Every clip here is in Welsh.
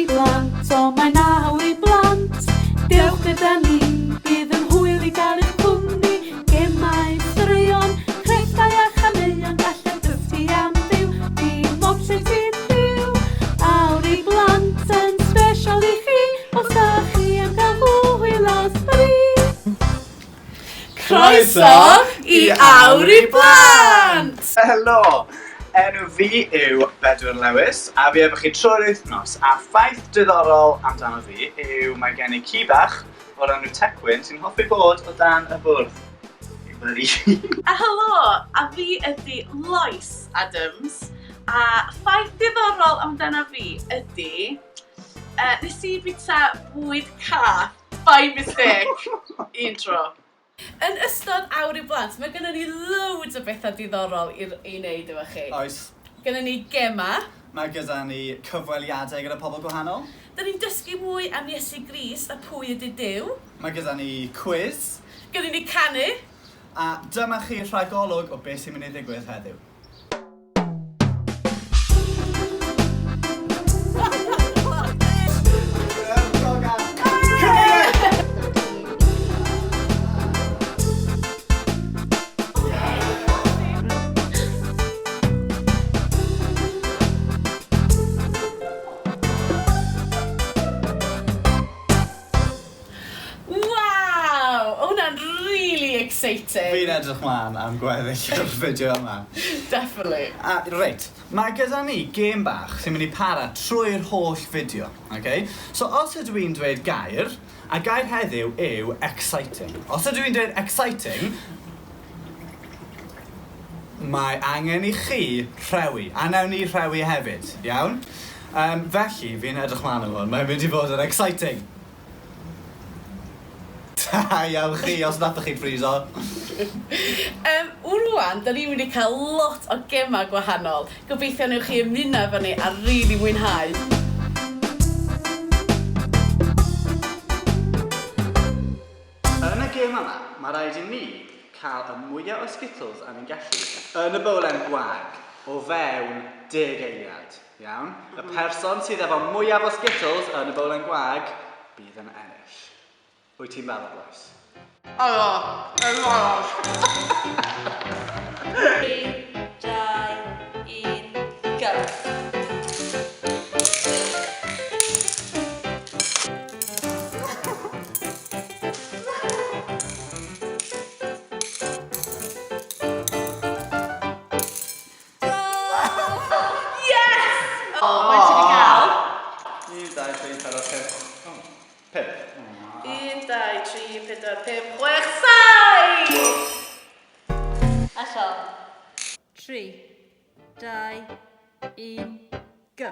i blant, o mae'n awr i blant. Dewch gyda ni, bydd yn hwyl i gael eich cwmni. Gemau, straeon, crefftau a chaneuon, gallaf dysgu am Dduw, dim ots lle ti'n byw. Awr i blant yn sbesial i chi, os da chi am gael hwyl a sbri. Croeso i Awr i Blant! Helo! Enw fi yw Bedwyr Lewis a fi efo chi trwy'r wythnos a ffaith diddorol amdano fi yw mae gen i ci bach o'r enw Tecwyn sy'n hoffi bod o dan y bwrdd. Hey buddy. A helo, a fi ydy Lois Adams a ffaith diddorol amdano fi ydy uh, nes i bita bwyd cath By mistake! Un tro. Yn ystod Awr i Blant, mae gynnon ni loads o bethau diddorol i i wneud efo chi. Oes. Gynnon ni gemau. Mae gyda ni cyfweliadau gyda pobl gwahanol. Dyn ni'n dysgu mwy am Iesu Grist a pwy ydy Duw. Mae gyda ni cwis. Gynnon ni canu. A dyma chi rhagolwg o beth sy'n mynd i ddigwydd heddiw. Waw! O' hwnna'n rili exciting. Fi'n edrych mlan am gweddill yr fideo yma. Definitely. A reit, mae gyda ni gêm bach sy'n mynd i para trwy'r holl fideo, ok? So os ydw i'n dweud gair, a gair heddiw yw exciting. Os ydw i'n dweud exciting, mae angen i chi rhewi, a newn ni rhewi hefyd, iawn? Yym, felly, fi'n edrych mlan am hwn, mae'n mynd i fod yn exciting! Da iawn chi, os nathoch chi ffriso! Yym, rŵan, 'da ni'n mynd i cael lot o gemau gwahanol. Gobeithio newch chi ymuno efo ni a rili mwynhau. Yn y gêm yma, mae rhaid i ni cael y mwya o Skittles a ni'n gallu yn y bowlen gwag o fewn deg eiliad. Iawn? Y person sydd efo mwyaf o Skittles yn y bowlen gwag bydd yn ennill. Wyt ti'n barod, Lois? Ydw, yn barod. 3, 2, 1, go! Yes! O, faint ti 'di gael? 1, 2, 3, 4, 5. O, 5. 1, 2, 3, 4, 5, 6, 7! A Siôn. 3, 2, 1, go!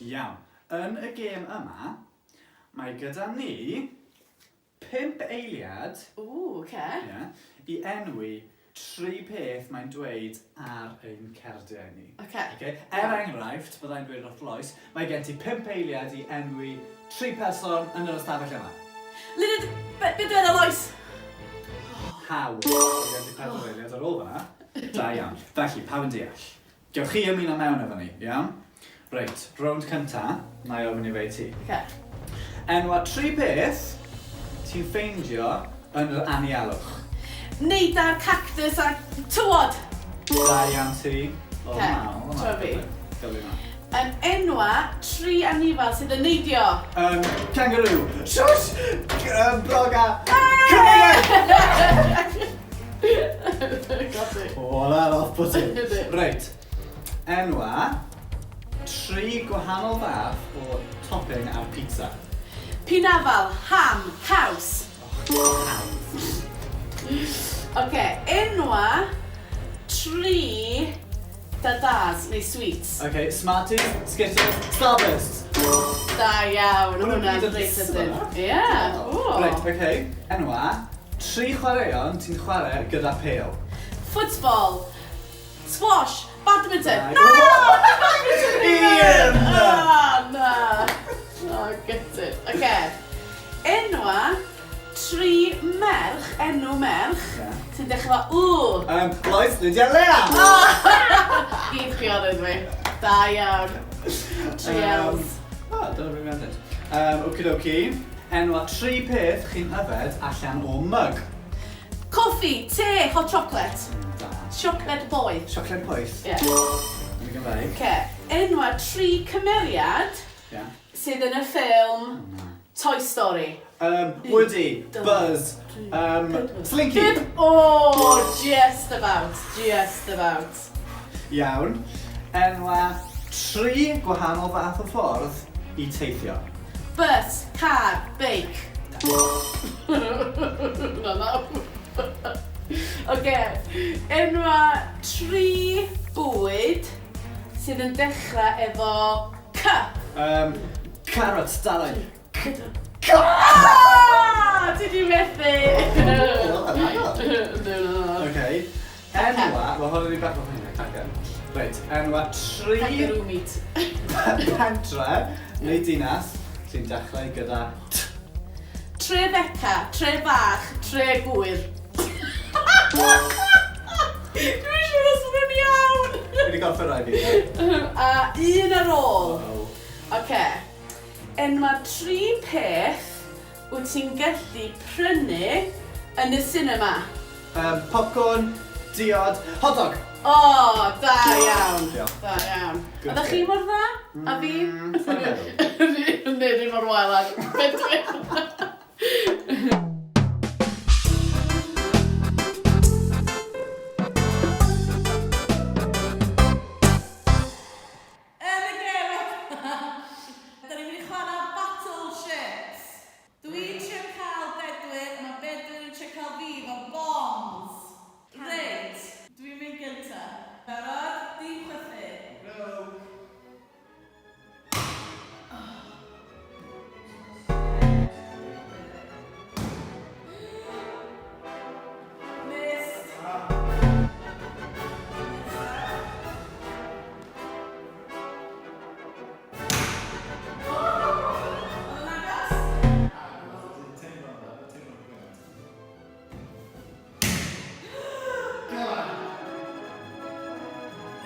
Iawn. Yn y gêm yma, mae gyda ni 5 eiliad... Ww, oce. Ie, i enwi tri peth mae'n dweud ar ein cardiau ni. Oce. Oce? Er enghraifft, byddai'n dweud wrth Lois, mae gen ti 5 eiliad i enwi tri person yn yr ystafell yma. Luned, be, be dweda Lois? Haw. Mae gen ti pedwar eiliad ar ôl fan'na. Da iawn. Felly, pawb yn deall? Gewch chi ymuno mewn efo ni, iawn? Reit, rownd cynta, na i ofyn i fe i ti. Oce. Enwa tri peth ti'n ffeindio yn yr anialwch. Neidar, cactus a tywod! Da iawn ti. O Oce, na, o na. tro fi. Gyflym 'na. Enwa tri anifal sydd yn neidio. Kangaroo. Shush! Broga. Cwningen! Got it. O, hwnna'n off-putting. Reit. Enwa tri gwahanol fath o topping ar pizza. Pinafal, ham, caws. Hawdd. Oce, enwa tri dadas neu sweets. Ok, Smarties, Skittles, Starbursts. Da iawn, Ma' nhw hwnna'n gyd yn reit sydyn. similar. Ie, ww. Reit, ok, enwa Tri chwaraeon ti'n chwarae gyda pêl. Football. Squash. Badminton. Na! Na! Badminton ddim yn! Un! Ah, na. Oh, gutted. Oce. Enwa tri merch, enw merch, Ie. sy'n dechrau efo W. Lois, Lydia, Lea! Gyd chwiorydd fi. Da iawn. Tri Ls. O, dyna beth mae'n dweud. Okie-dokie. Enwa tri peth chi'n yfed allan o mug. Coffi, te, hot chocolate. Da. Siocled boeth. Siocled poeth. Ie. Yn y Gymraeg. Oce. Enwa tri cymeriad Ie. sydd yn y ffilm Toy Story. Woody, Dau, Buzz, Slinky. Pump! Oh, just about, just about. Iawn. Enwa tri gwahanol fath o ffordd i teithio. Bus, car, beic. Na, na. Oce, enwa tri bwyd sydd yn dechrau efo C. Carrot, dalau. Ah! Ti di methu! Okay. Enwa, mae hwn yn un bach o hynny, cacan. Reit, enwa tri Kangaroo meat. pentre neu dinas sy'n dechrau gyda T. Trefeca, tre bach, tre gwyr. Dwi'n siŵr os maen nhw'n iawn. Fi wedi gorffen rai fi. A un ar ôl. Uh-oh. Oce. Enwa tri peth wyt ti'n gallu prynu yn y cinema. Popcorn, diod, hot dog. O, da iawn. Diolch. Da iawn. Good Oeddech chi game. mor dda? A fi? Sa'n meddwl. Neu dwi mor wael ag Bedwyr. Yn y gêm yma, da ni'n mynd i chwarae Battleships. Dwi'n trio cael Bedwyr, mae Bedwyr yn trio cael fi efo bombs. Reit, dwi'n mynd gynta. Barod? Dim chwythu. Go. Missed. Oedd yn agos?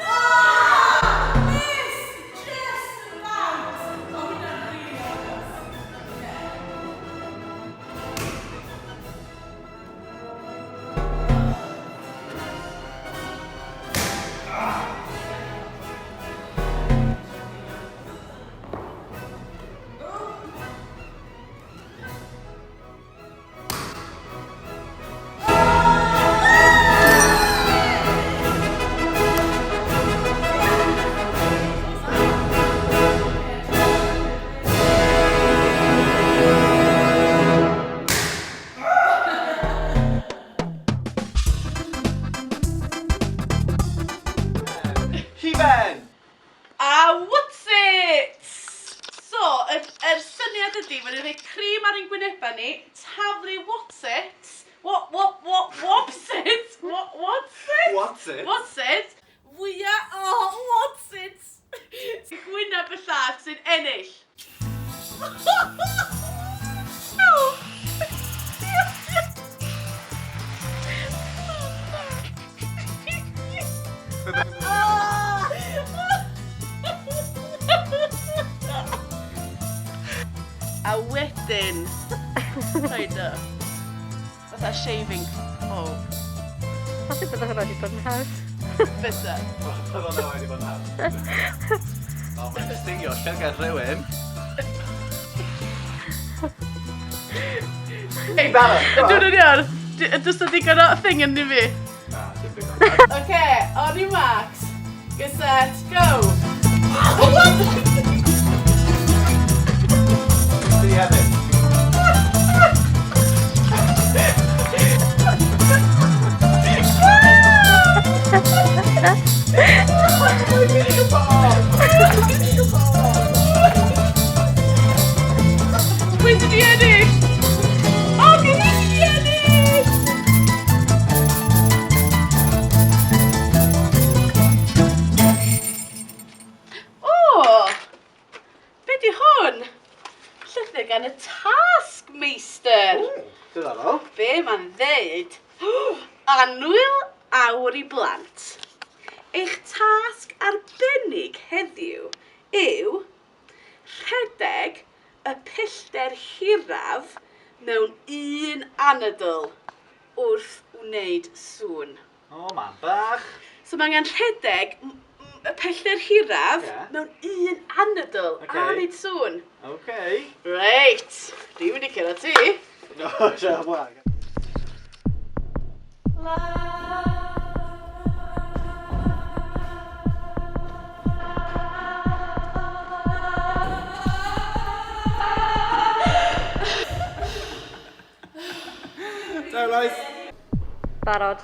No! Missed! Just about! O, hwnna'n rili agos. Ocê. Hufen! A what's it? So, yr syniad ydy, mae'n rhoi cream ar ein gwynebau ni, taflu what's it? What, what's it? What, what's it? What's it? What's it? Fwya, oh, what's it? Sy'n gwyneb y llall sy'n ennill. No! Ah! A wedyn, rhaid o, fatha shaving foam. Falle bydde hwnna wedi bod yn haws. Bysa. Bydd hwnna wedi bod yn haws. O, mae'n stingio llygad rhywun. Hey, Dwi'n yn iawn. Does na digon o thing yn fi. Na, dim digon. Oce, on your marks. Get set, go! Ti hefyd. Pwy sydd wedi ennill? O, fi wedi ennill! be mae'n ddeud? Annwyl awr i blant. Eich tasg arbennig heddiw yw rhedeg y pellter hiraf mewn un anadl wrth wneud sŵn. O, mam bach. So mae angen rhedeg y pellter hiraf Ie. mewn un anadl Ocê. a wneud sŵn. Okay. Reit, dwi'n mynd i cyrraedd ti. No, siarad wag. Daw, Lois. Barod.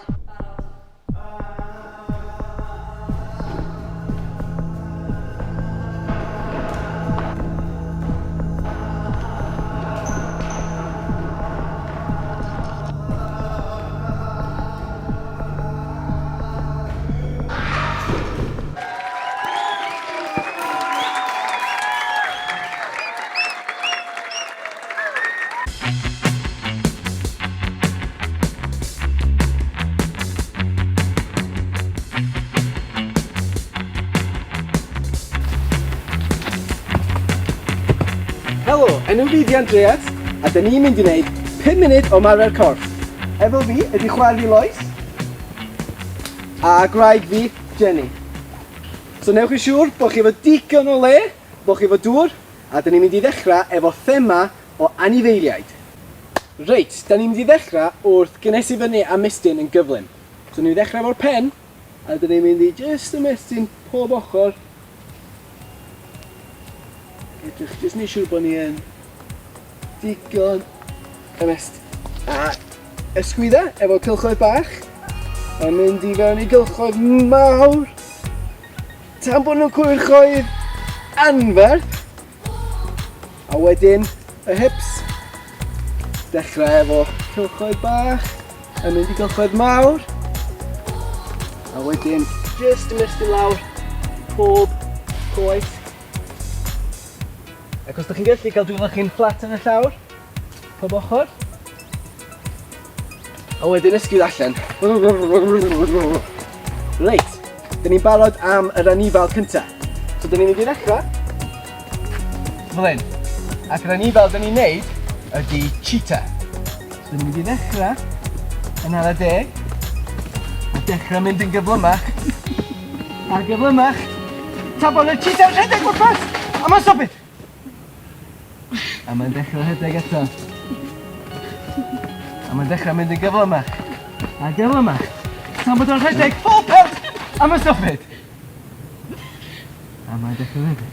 Helo, enw fi 'di Andreas, a 'da ni'n mynd i wneud 5 munud o ymarfer corff. Efo fi ydi chwaer fi Lois, a gwraig fi Jenny. So newch yn siŵr bod chi efo digon o le, bod chi efo dŵr, a 'da ni'n mynd i ddechrau efo thema o anifeiliaid. Reit, 'da ni'n mynd i ddechrau wrth gynhesu fyny a mestyn yn gyflym. So ni'n ddechrau efo'r pen, a 'da ni'n mynd i jyst ymestyn pob ochr. Edrych, jyst neud siŵr bod ni yn digon ymest. A ysgwydda efo cylchoedd bach. A mynd i fewn i gylchoedd mawr. Tan bod nhw'n cylchoedd anferth. A wedyn y hips. Dechrau efo cylchoedd bach. A mynd i gylchoedd mawr. A wedyn jyst ymestyn lawr pob coes. Ac os ydych chi'n gallu cael dwylo chi'n fflat yn y llawr, pob ochr. A wedyn ysgwyd allan. Reit, dyn ni'n barod am yr anifal cynta. So dyn ni'n mynd i ddechrau fel hyn. Ac yr anifal dyn ni'n neud ydy cheetah. So dyn ni'n mynd i ddechrau yn ara deg. A dechrau mynd yn gyflymach. A gyflymach. Ta bod y cheetah yn rhedeg mor fast. A mae'n stop it. A mae'n dechrau rhedeg eto. A mae'n dechrau mynd yn gyflymach. A gyflymach. Tan bod o'n rhedeg full pelt. A mae'n stop it. A mae'n dechrau rhedeg.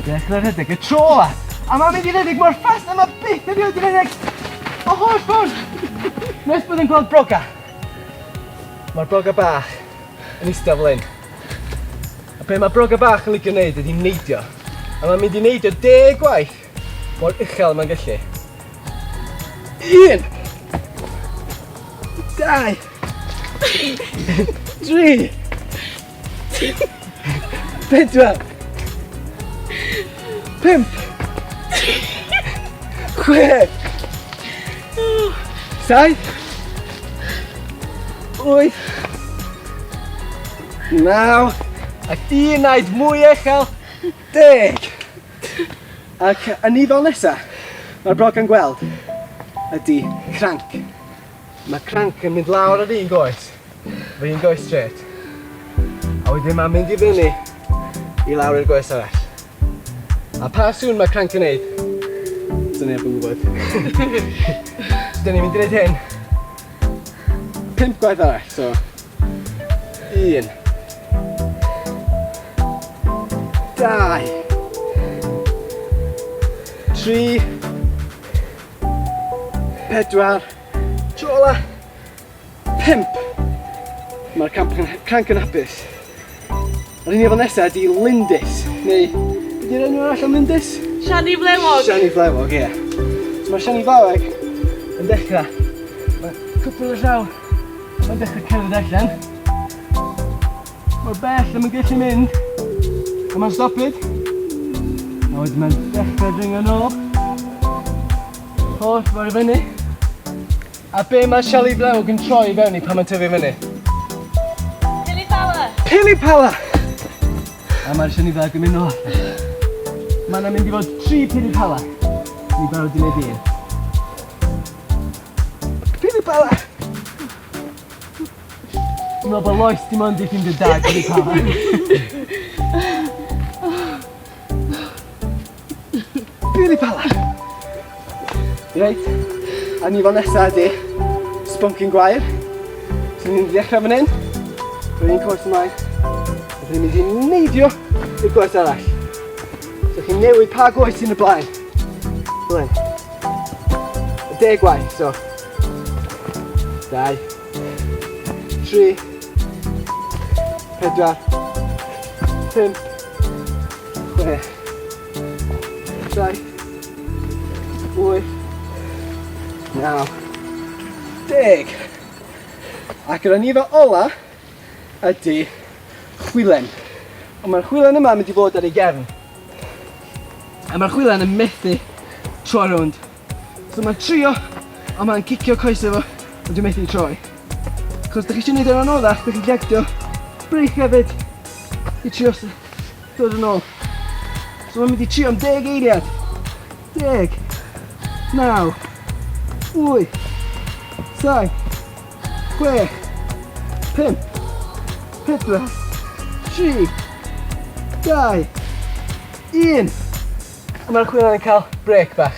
Dechrau rhedeg y tro ola. A mae'n mynd i redeg mor fast a mae byth erioed i redeg. O holl ffordd. Nes bod yn gweld broga. Mae'r broga bach yn eistedd fel hyn. A be mae broga bach yn licio wneud ydy neidio. A mae'n mynd i neidio 10 gwaith mor uchel mae'n gallu. 1 2 3 4 5 6 7 8 9 ac un naid mwy uchel, 10. Ac anifal nesa, mae'r brog yn gweld, ydy cranc. Mae cranc yn mynd lawr ar un goes, fy un goes straight. A wedyn mae'n mynd i fyny i lawr i'r goes arall. A pa sŵn mae cranc yn neud? Dyna neb yn gwybod. So, dyn ni'n mynd i wneud hyn 5 gwaith arall, so 1 2 3 4 tro ola, 5. Mae'r cranc yn hapus. Yr unig efo nesaf ydi Lindys, neu be di'r enw arall am Lindys? Siani Flewog. Siani Flewog, ie. So mae Siani Flewog yn dechrau. Mae cwpl o llaw. Mae'n dechrau cerdded allan. Mor bell am yn gallu mynd. A mae'n stopid. A wedyn mae'n dechrau dringo nôl. Holl ffordd i fyny. A be mae Siali Flewog yn troi fewn i pan mae'n tyfu fyny? Pili pala! Pili pala! A mae'r Siali Flewog yn mynd nôl. Mae yna mynd i fod tri pili pala. Ni barod i wneud un. Pili pala! Dwi'n meddwl bod Lois dim ond i ffindio dau pili pala. Pili pala! Reit, a ni fel nesaf ydi sboncyn gwair. So ni'n mynd i ddechrau fan hyn, rhoi un coes ymlaen, a ni'n mynd i neidio i'r goes arall. So chi'n newid pa goes sy'n y blaen. Fel hyn. 10 gwaith, so. 2, 3, 4, 5, 6, 7, 8, 9, 10. Ac yr anifail ola ydy chwilen. Ond mae'r chwilen yma yn mynd i fod ar ei gefn. A mae'r chwilen yn methu troi rownd. So mae'n trio, a mae'n cicio coesau fo, ond dwi'n methu troi. Cos da chi eisiau gwneud yn anoddach, da chi'n llagdio brych hefyd i trio dod yn ôl. So mae'n mynd i trio am 10 eiliad. 10, 9, 8, 7, 6, 5, 4, 3, 2, 1. A mae'r chwilen yn cael brêc bach.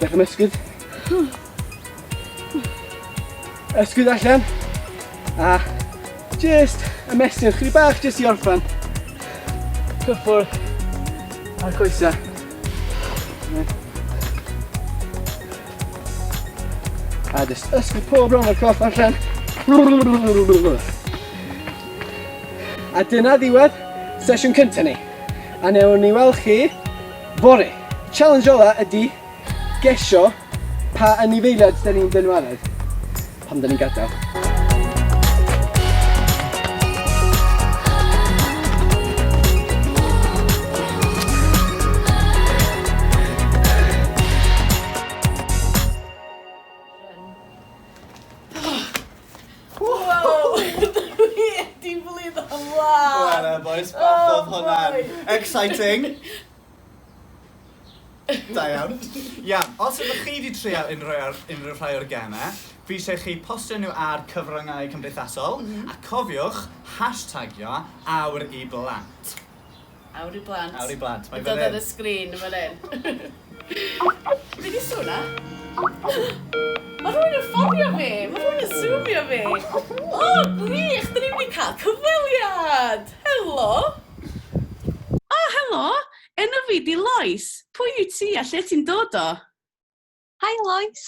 Beth am ysgwyd? Ysgwyd allan. A just ymestyn chydig bach jyst i orffan. Cyffwrdd a'r coesau. A jyst ysgwyd pob rhan o'r corff allan. A dyna ddiwedd sesiwn cyntaf ni. A newn ni weld chi fory. Challenge ola ydy gesio pa anifeiliaid da ni'n dynwared pan da ni'n gadael. Wow! Dwi wedi blino mlaen! Wel, boys, bach oedd hwnna'n exciting. Da iawn. Iawn, os ydych chi wedi trial unrhyw, ar, unrhyw rhai o'r gemau, fi eisiau chi postio nhw ar cyfryngau cymdeithasol, a cofiwch hashtagio awr i blant. Awr i blant. Awr i blant, mae Mae'n dod fan ar y hyn. sgrin yn fan hyn. Be di sŵn na? Mae rhywun yn ffonio fi! Mae rhywun yn zoomio fi! O, gwych! Da ni'n mynd i cael cyfweliad! Helo! O, helo! Enw fi di Lois. Pwy wyt ti a lle ti'n dod o? Hi Lois!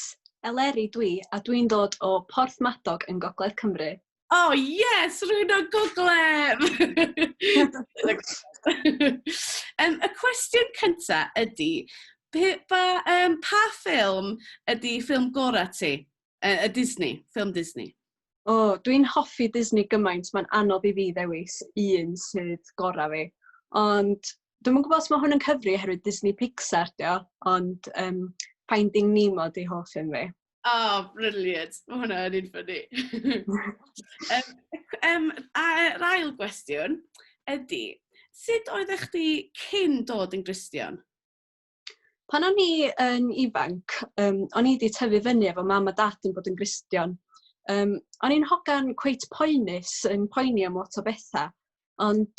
Eleri dwi, a dwi'n dod o Porthmadog yn Gogledd Cymru. Oh, yes! Rhywun o Gogledd! Y cwestiwn cynta ydy, pa ffilm ydy ffilm gorau ti? Y Disney, ffilm Disney. O, dwi'n hoffi Disney gymaint, mae'n anodd i fi ddewis un sydd gorau fi. Ond dwi'm yn gwybod os mae hwn yn cyfri oherwydd Disney Pixar dio, ond Finding Nemo di hoff un fi. Oh, brilliant. Mae hwnna yn un funny. A yr ail gwestiwn ydy, sut oeddech chdi cyn dod yn Gristion? Pan o'n i yn ifanc, o'n i wedi tyfu fyny efo mam a dad yn bod yn Gristion. O'n i'n hogan cweit poenus, yn poeni am lot o bethau, ond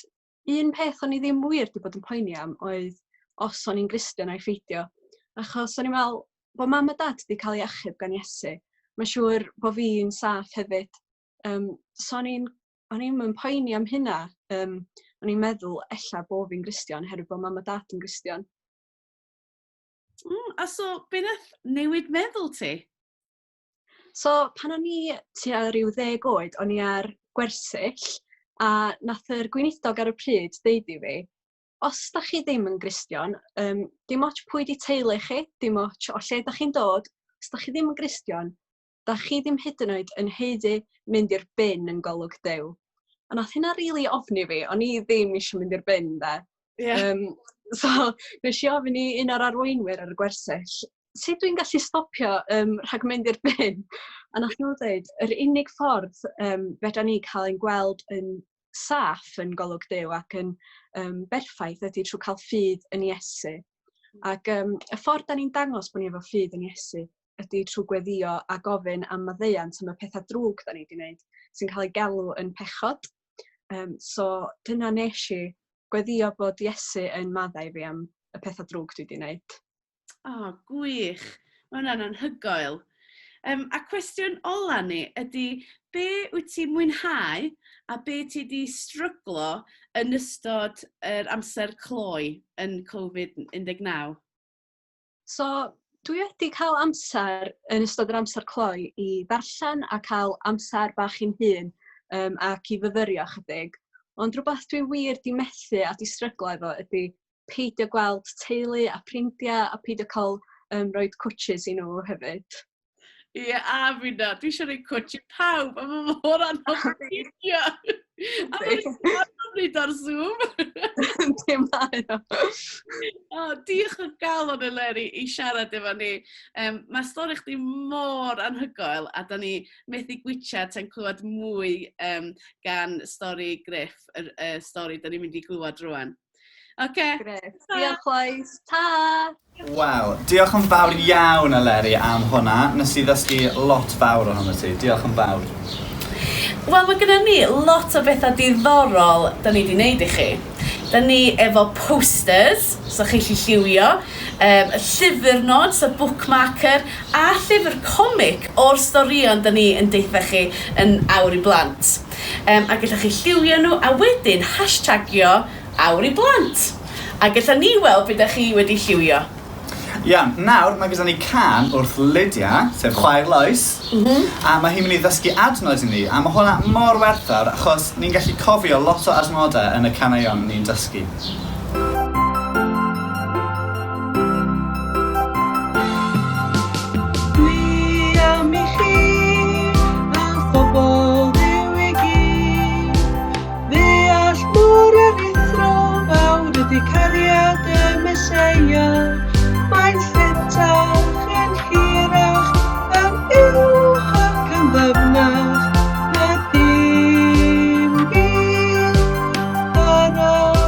un peth o'n i ddim wir wedi bod yn poeni am oedd os o'n i'n Gristion a'i pheidio. Achos o'n i'n meddwl bod mam a dad wedi cael ei achub gan Iesu. Mae'n siŵr bod fi'n saff hefyd. So o'n i'm yn poeni am hynna. O'n i'n meddwl ella bod fi'n Gristion oherwydd bod mam a dad yn Gristion. A so, be nath newid meddwl ti? So, pan o'n i tua rhyw 10 oed, o'n i ar gwersyll, a nath yr gweinidog ar y pryd deud i fi, os da chi ddim yn Gristion, dim ots pwy di teulu chi, dim ots o lle da chi'n dod, os da chi ddim yn Gristion, da chi ddim hyd yn oed yn haeddu mynd i'r bin yn golwg Duw. A nath hynna rili ofni fi, o'n i ddim eisiau mynd i'r bin, de. So, nes i ofyn i un o'r arweinwyr ar y gwersyll, sut dwi'n gallu stopio um, rhag mynd i'r bin? A nath nhw dweud, yr unig ffordd um, fedra ni cael ein gweld yn saff yn golwg Duw ac yn um, berffaith ydy trwy cael ffydd yn Iesu. Ac um, y ffordd da ni'n dangos bod ni efo ffydd yn Iesu ydy trwy gweddio a gofyn am maddeuant am y pethau drwg da ni wedi wneud sy'n cael ei galw yn pechod. Um, so dyna nes i gweddio bod Iesu yn maddau fi am y pethau drwg dwi wedi wneud. O, oh, gwych. Mae hwnna'n anhygoel. Um, a cwestiwn ola ni ydy, be wyt ti'n mwynhau a be ti wedi stryglo yn ystod yr amser cloi yn Covid-19? So, dwi wedi cael amser yn ystod yr amser cloi i ddarllen a cael amser bach i'n hun um, ac i fyfyrio chydig. Ond rhywbeth dwi wir di methu a di stryglo efo ydy peidio gweld teulu a ffrindiau a peidio cael um, rhoi cwtches i nhw hefyd. Ie, yeah, a fi na. Dwi eisiau rhoi cwtch i pawb, a mae mor anodd peidio. A mae'n anodd wneud ar Zoom. Dim mae o. O, diolch o galon Eleri i siarad efo ni. Um, mae stori chdi mor anhygoel a da ni methu gwitsiad tan clywed mwy um, gan stori Griff, y, y stori da ni'n mynd i glywed rwan. Oce. Grêt. Diolch Lois. Ta! Wel, diolch yn fawr iawn Eleri am hwnna. Nes i ddysgu lot fawr ohono ti. Diolch yn fawr. Wel, mae gennym ni lot o bethau diddorol da ni wedi wneud i chi. Da ni efo posters, so chi'n gallu lliwio, um, llyfr nod, so bookmarker, a llyfr comic o'r storïon da ni yn deutha chi yn Awr i Blant. Um, a gallwch chi lliwio nhw a wedyn hashtagio Awr i Blant. A gallwn ni weld beth ydych chi wedi lliwio. Iawn, nawr mae gyda ni cân wrth Lydia, sef chwaer Lois, mm -hmm. a mae hi'n mynd i ddysgu adnod i ni, a mae hwnna mor werthfawr achos ni'n gallu cofio lot o adnodau yn y caneuon ni'n dysgu. Dwi am i chi a phobl Dduw i gyd ddeall mor aruthrol fawr ydy cariad y Meseia. Mae'n lletach, yn hirach, yn uwch ac yn ddyfnach na dim byd arall.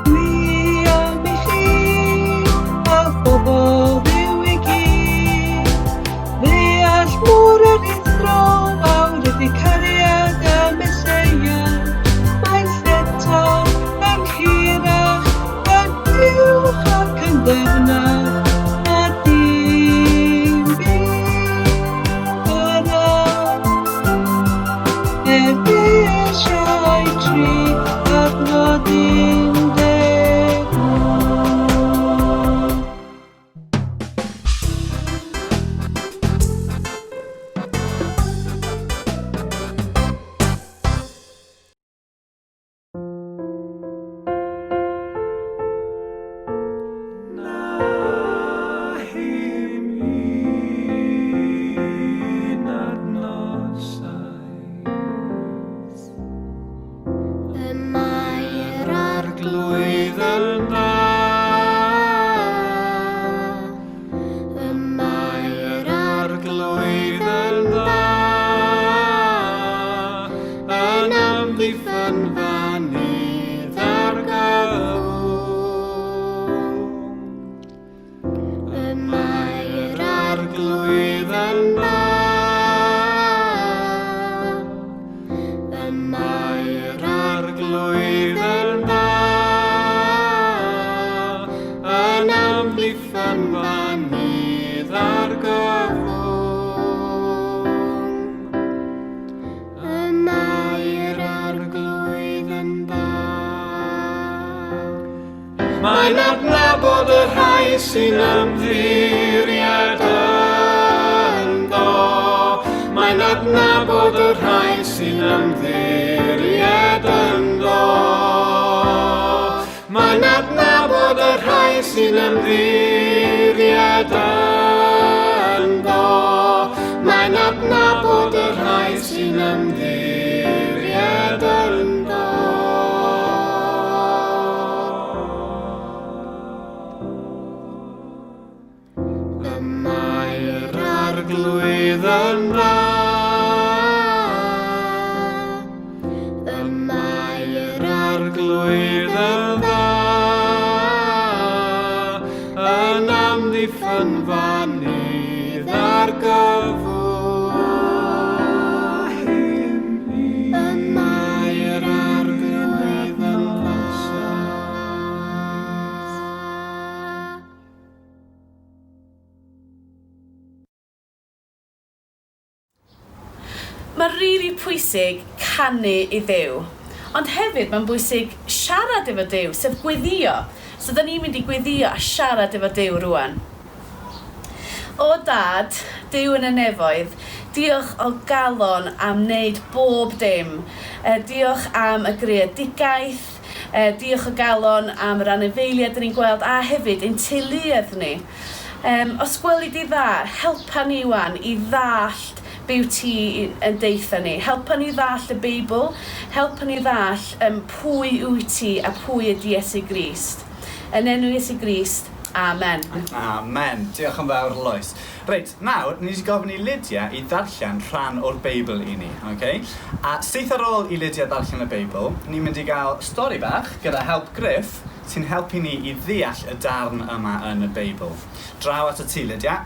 Dwi am i chi a phobl Dduw i gyd ddeall mor aruthrol fawr ydy cariad y Meseia. Mae'n lletach, yn hirach, yn uwch ac yn ddyfnach na dim byd arall. Efesiaid 3, adnod 18. Nahum un adnod saith. Y mae'r Arglwydd yn dda. Y mae'r Arglwydd yn dda. Yn amddiffynfa ni ddargyfwng. Y mae'r Arglwydd yn dda. Y mae'r Arglwydd yn dda. Yn amddiffynfa ni ddargyfwng. Y mae'r Arglwydd yn dda. Mae'n adnabod y rhai sy'n ymddiried ynddo. Mae'n adnabod y rhai sy'n ymddiried ynddo. Mae'n adnabod y rhai sy'n ymddiried ynddo. Mae'n adnabod y rhai sy'n ymddiried ynddo. Arglwydd yn dda. Y mae yr Arglwydd yn dda, yn amddiffynfa ni ddargyfwng. Y mae yr Arglwydd yn dda. Mae'n rili pwysig canu i Dduw. Ond hefyd mae'n bwysig siarad efo Duw, sef gweddïo. So 'da ni'n mynd i gweddïo a siarad efo Duw rŵan. O Dad, Duw yn y nefoedd, diolch o galon am wneud bob dim. Diolch am y greadigaeth, diolch o galon am yr anifeiliaid 'da ni'n gweld a hefyd ein teuluoedd ni. Yym, os gweli di dda, helpa ni 'wan i ddallt be wyt ti yn deutha ni. Helpa ni ddallt y Beibl, helpa ni ddallt yym pwy wyt ti a pwy ydy Iesu Grist. Yn enw Iesu Grist, amen. Amen. Diolch yn fawr, Lois. Reit, nawr, ni wedi gofyn i Lydia i ddarllen rhan o'r Beibl i ni, ok? A syth ar ôl i Lydia ddarllen y Beibl, ni'n mynd i gael stori bach gyda help Griff, sy'n helpu ni i ddeall y darn yma yn y Beibl. Draw atat ti, Lydia.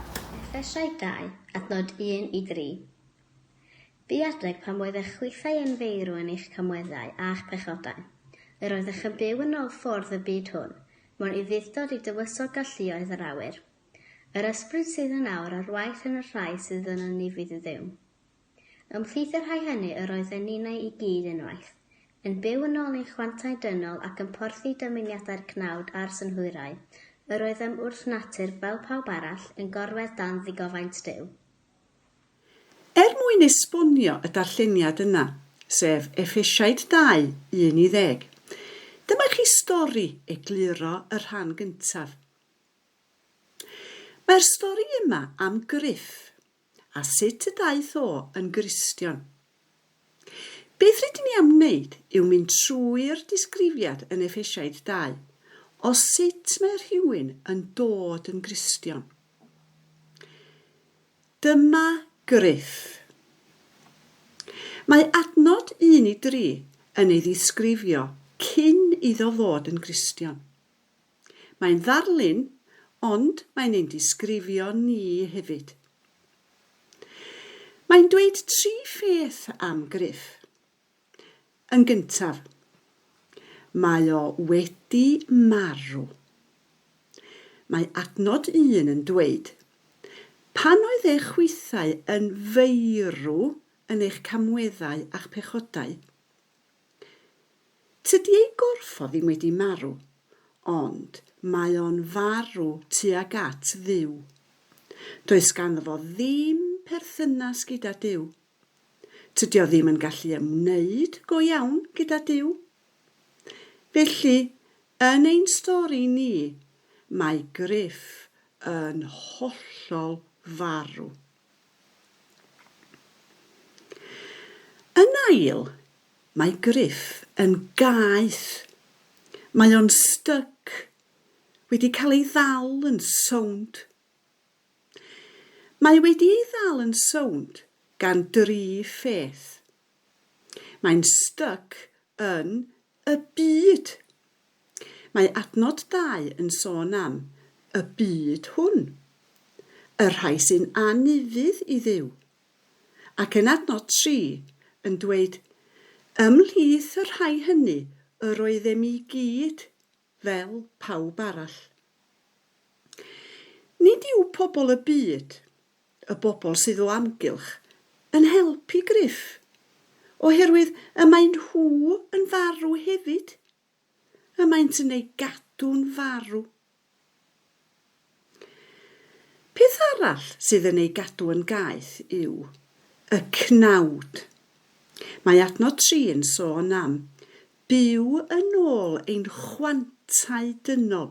Effesiaid 2, adnod 1 i 3. Bu adeg pan oeddech chwithau yn feirw yn eich camweddau a'ch pechodau. Yr oeddech yn byw yn ôl ffordd y byd hwn, mewn ufudd-dod i dywysog galluoedd yr awyr. Yr ysbryd sydd yn awr ar waith yn y rhai sydd yn anufudd i Dduw. Ymhlith y rhai hynny yr oedden ninnau i gyd unwaith, yn byw yn ôl ein chwantau dynol ac yn porthi dymuniadau'r cnawd a'r synhwyrau, yr oeddem wrth natur, fel pawb arall, yn gorwedd dan ddigofaint Duw. Er mwyn esbonio y darlleniad yna, sef Effesiaid 2, 1 i ddeg, dyma chi stori egluro y rhan gyntaf. Mae'r stori yma am Griff, a sut y daeth o yn Gristion. Beth rydyn ni am wneud yw mynd trwy'r disgrifiad yn Effesiaid 2 o sut mae rhywun yn dod yn Gristion. Dyma Griff. Mae adnod 1 i 3 yn ei ddisgrifio cyn iddo ddod yn Gristion. Mae'n ddarlun, ond mae'n ein disgrifio ni hefyd. Mae'n dweud tri pheth am Griff. Yn gyntaf, mae o wedi marw. Mae adnod un yn dweud, Pan oedd eich chwithau yn feirw yn eich camweddau a'ch pechodau, Tydi ei gorff o ddim wedi marw, ond mae o'n farw tuag at Dduw. Does ganddo fo ddim perthynas gyda Duw. Tydi o ddim yn gallu ymwneud go iawn gyda Duw. Felly, yn ein stori ni, mae Griff yn hollol farw. Yn ail, Mae Griff yn gaeth. Mae o'n styc. Wedi cael ei ddal yn sownd. Mae wedi ei ddal yn sownd gan dri pheth. Mae'n styc yn y byd. Mae adnod dau yn sôn am y byd hwn. Y rhai sy'n anufudd i Dduw. Ac yn adnod 3 yn dweud, Ymhlith y rhai hynny yr oeddem i gyd fel pawb arall. Nid yw pobl y byd, y bobl sydd o amgylch, yn helpu Griff, oherwydd y maen nhw yn farw hefyd. Y maent yn ei gadw'n farw. Peth arall sydd yn ei gadw yn gaeth yw y cnawd. Mae adnod 3 yn sôn am byw yn ôl ein chwantau dynol,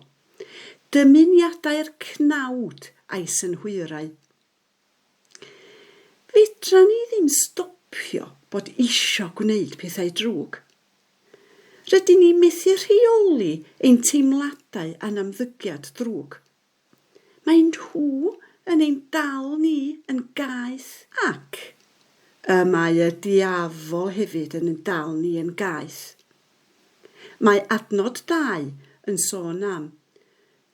dymuniadau'r cnawd a'i synhwyrau. Fedra ni ddim stopio bod isio gwneud pethau drwg. Rydyn ni methu rheoli ein teimladau a'n ymddygiad drwg. Mae nhw yn ein dal ni yn gaeth ac y mae y diafol hefyd yn ein dal ni yn gaeth. Mae adnod 2 yn sôn am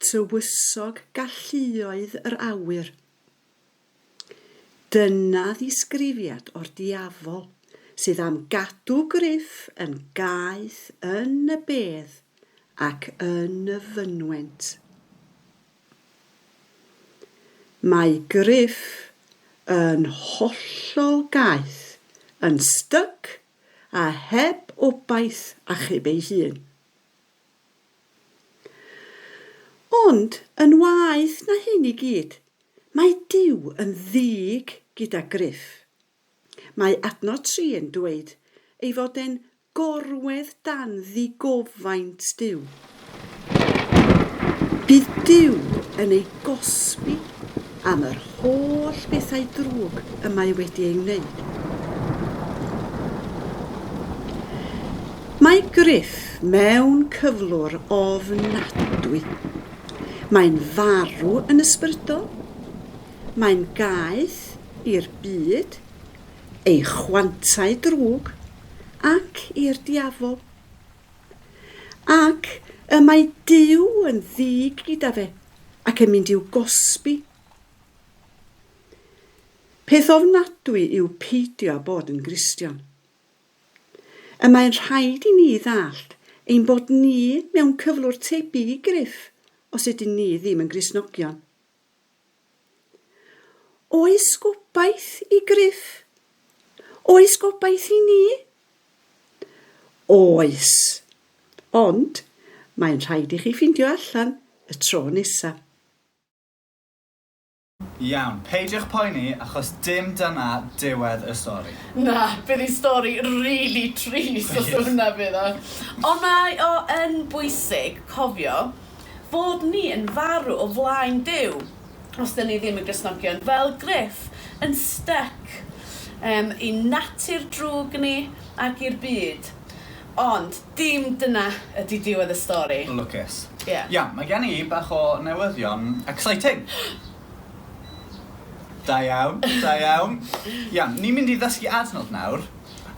tywysog galluoedd yr awyr. Dyna ddisgrifiad o'r diafol sydd am gadw Gruff yn gaeth yn y bedd ac yn y fynwent. Mae Gruff yn hollol gaeth, yn styc a heb obaith achub ei hun. Ond yn waeth na hyn i gyd, mae Duw yn ddig gyda Gruff. Mae adnod 3 yn dweud ei fod e'n gorwedd dan ddigofaint Duw. Bydd Duw yn ei gosbi am yr holl bethau drwg y mae wedi ei wneud. Mae Gruff mewn cyflwr ofnadwy. Mae'n farw yn ysbrydol. Mae'n gaeth i'r byd, ei chwantau drwg, ac i'r diafol. Ac y mae Duw yn ddig gyda fe ac yn mynd i'w gosbi. Peth ofnadwy yw peidio â bod yn Gristion. Y mae'n rhaid i ni ddallt ein bod ni mewn cyflwr tebyg i Gruff os ydyn ni ddim yn Gristnogion. Oes gobaith i Gruff? Oes gobaith i ni? Oes. Ond mae'n rhaid i chi ffindio allan y tro nesa. Iawn, peidiwch poeni achos dim dyna diwedd y stori. Na, bydd hi'n stori rili trist os hwnna fydd o. Ond mae o yn bwysig cofio fod ni yn farw o flaen Duw os 'dyn ni ddim yn Gristnogion, fel Gruff, yn styc yym i'n natur drwg ni ac i'r byd. Ond dim dyna ydi diwedd y stori. Lwcus. Ie. Iawn, mae gen i bach o newyddion exciting. Da iawn, da iawn. Iawn, ni'n mynd i ddysgu adnod nawr,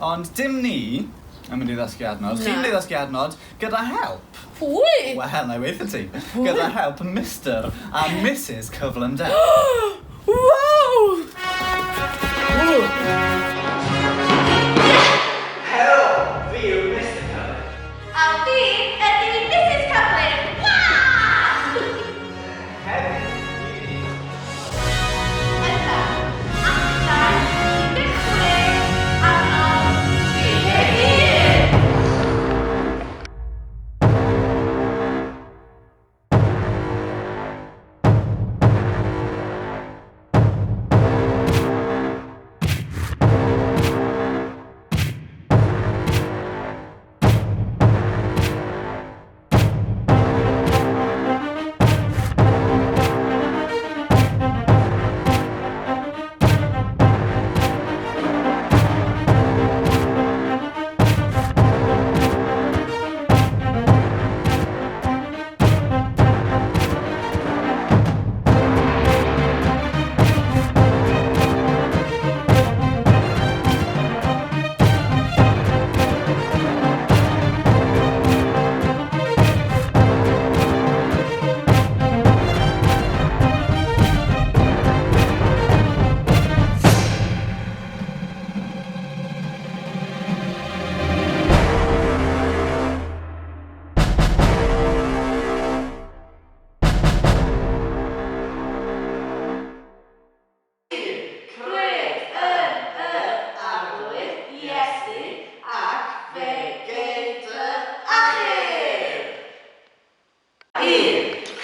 ond dim ni yn mynd i ddysgu adnod. Chi'n mynd i ddysgu adnod gyda help. Pwy? Wel, na i weud 'tho ti. Pwy? Gyda help Mister a Misus Cyflymder. Wow! Helo, fi yw Mister Cyflym. A fi ydi Misus Cyflym! Waa! Heddiw, ni'n mynd i Yna, adran 16, adnod 31! Cred yn yr Arglwydd Iesu ac fe gei dy achub. 1.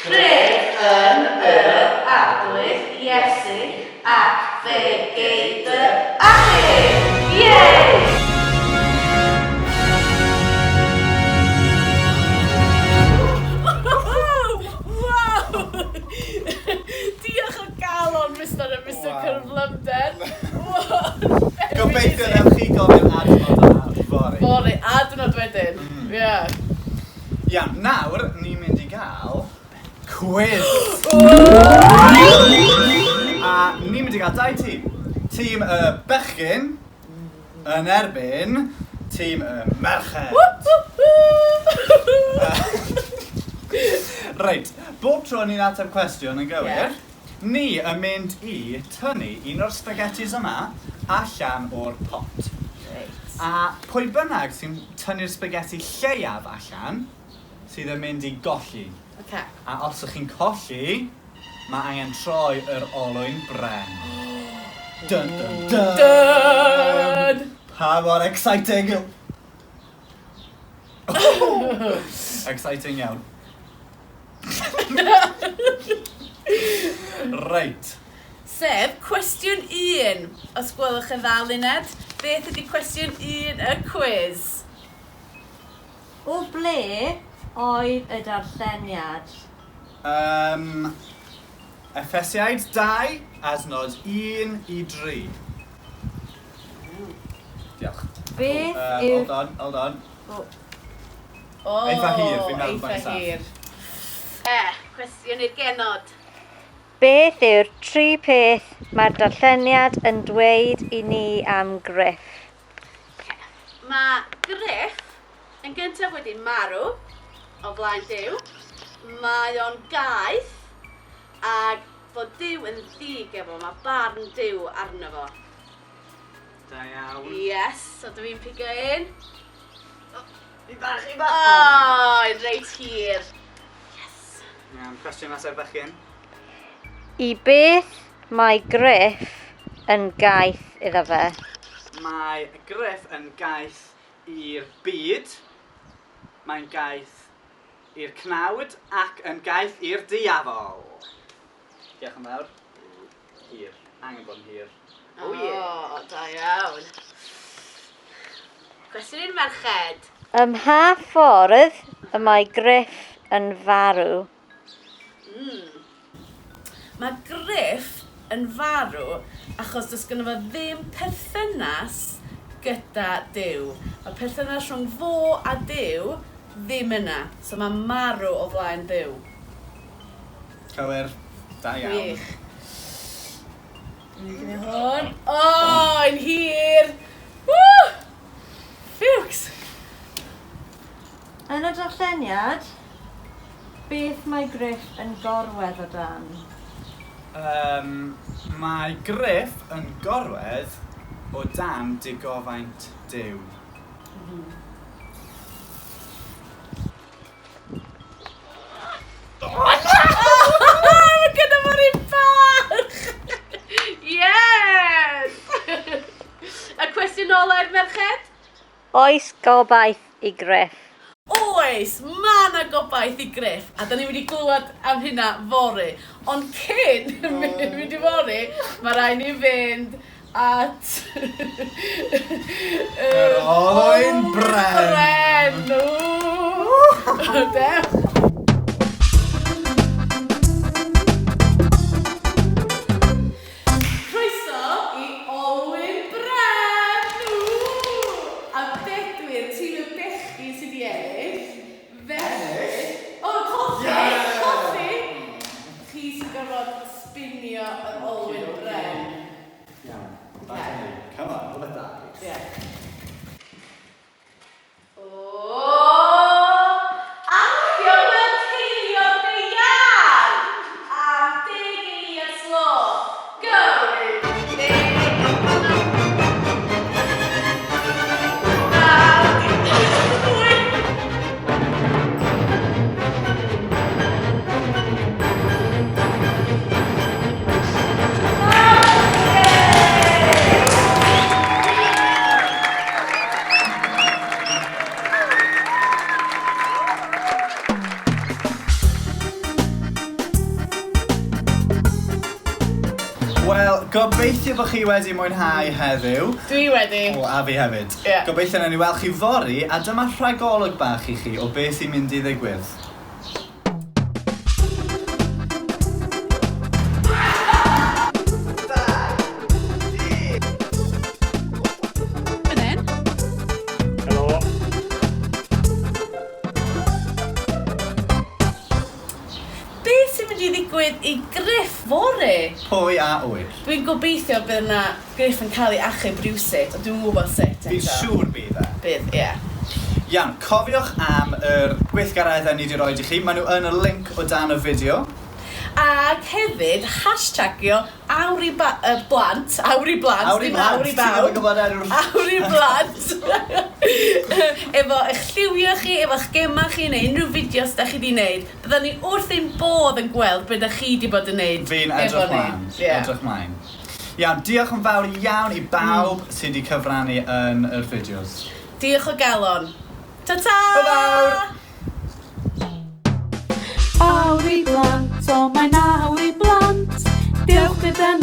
Cred yn yr Arglwydd Iesu ac fe gei dy achub. Yay! Waw! Diolch o galon, Mister a Mister Cyflymder. Gobeithio wnewch chi gofio'r adnod yna fory. Fory, adnod wedyn. Ie. Iawn, nawr ni'n mynd i gael cwis. mynd i gael dau tîm. Tîm y bechgyn yn erbyn tîm y merched. Reit, bob tro ni'n ateb cwestiwn yn gywir, ni yn mynd i tynnu un o'r spaghettis yma allan o'r pot. Reit. A pwy bynnag sy'n tynnu'r spaghetti lleiaf allan, sydd yn mynd i golli. Oce. A os ych chi'n colli, mae angen troi yr olwyn bren. Dun dun dun! Dun! Pa mor exciting! Exciting iawn. Reit. Sef cwestiwn un, os gwelwch yn dda, Luned. Beth ydy cwestiwn un y cwis? O ble oedd y darlleniad? Yym, Effesiaid 2, adnod 1 i 3. Diolch. Beth Yym, yw... Hold on, hold on. O. O, Eitha hir, fi'n meddwl bod eitha e'n saff. hir. E, cwestiwn i'r genod. Beth yw'r tri peth mae'r darlleniad yn dweud i ni am Griff? Mae Griff yn gyntaf wedi marw o flaen Duw. Mae o'n gaeth ac fod Duw yn ddig efo, mae barn Duw arno fo. Da iawn. Yes, so dwi'n pigo un. Un bach, un bach! O, un reit hir. Yes. Iawn, cwestiwn nesaf bechgyn. I beth mae Griff yn gaeth iddo fe? Mae Griff yn gaeth i'r byd, mae'n gaeth i'r cnawd ac yn gaeth i'r diafol. Diolch yn fawr. Hir. Angen bod yn hir. Oh yeah. O, da iawn. Cwestiwn i'r merched. Ym mha ffordd y mae Griff yn farw? Mae Griff yn farw achos does gynno fo ddim perthynas gyda Duw. Mae perthynas rhwng fo a Duw ddim yna. So mae'n marw o flaen Duw. Cywir. Da iawn. Gwych. Ni'n gwneud hwn. O, yn hir! Woo! Fuchs! Yn y darlleniad, beth mae Griff yn gorwedd o dan? Yym, mae Griff yn gorwedd o dan digofaint Duw. Mae gyda fo'r un bach! Yes! Y cwestiwn ola i'r merched? Oes gobaith i Griff? Oes, mae yna gobaith i Griff, a da ni wedi glywed am hynna fory. Ond cyn mynd i fory, mae rhaid ni fynd at... Yr olwyn bren. Bren! Ww! Dewch! Croeso i Olwyn Bren! Ww! A bedwyr, tîm y bechgyn sydd wedi ennill. Felly... O, colli! Colli! Chi sy'n gorfod sbinio yr olwyn bren. Iawn. Back on you. Come on, roll it die. Ie. O! Actio fel ceiliog deian! Am deg eiliad slo. Go! Wel, gobeithio bod chi wedi mwynhau heddiw. Dwi wedi. O, a fi hefyd. Ie. Gobeithio nawn ni weld chi fory, a dyma rhagolwg bach i chi o beth sy'n mynd i ddigwydd. Fan hyn. Helo. Beth sy'n mynd i mynd i ddigwydd i Griff fory? Pwy a ŵyr? Dwi'n gobeithio bydd yna Griff yn cael ei achub rywsut, ond dwi'm yn gwybod sut eto. Fi'n siŵr bydd e. Bydd, ie. Iawn, cofiwch am yr gweithgareddau ni 'di roid i chi, maen nhw yn y link o dan y fideo. Ac hefyd, hashtagio awr i ba- yy blant, awr i blant, Awr i ddim blant, awr i ti ddim bawb. yn gwybod enw'r- Awr i blant! Efo eich lliwio chi, efo'ch gemau chi, neu unrhyw fideos da chi 'di wneud. Byddwn ni wrth ein bodd yn gweld be da chi 'di bod yn wneud Fi'n efo edrych ni. mlaen, Ie. edrych mlaen. Iawn, diolch yn fawr iawn i bawb sydd wedi cyfrannu yn yr fideos. Diolch o galon. Ta-ta! Hwyl fawr! Awr i blant, o mae'n awr i blant. Dewch gyda ni.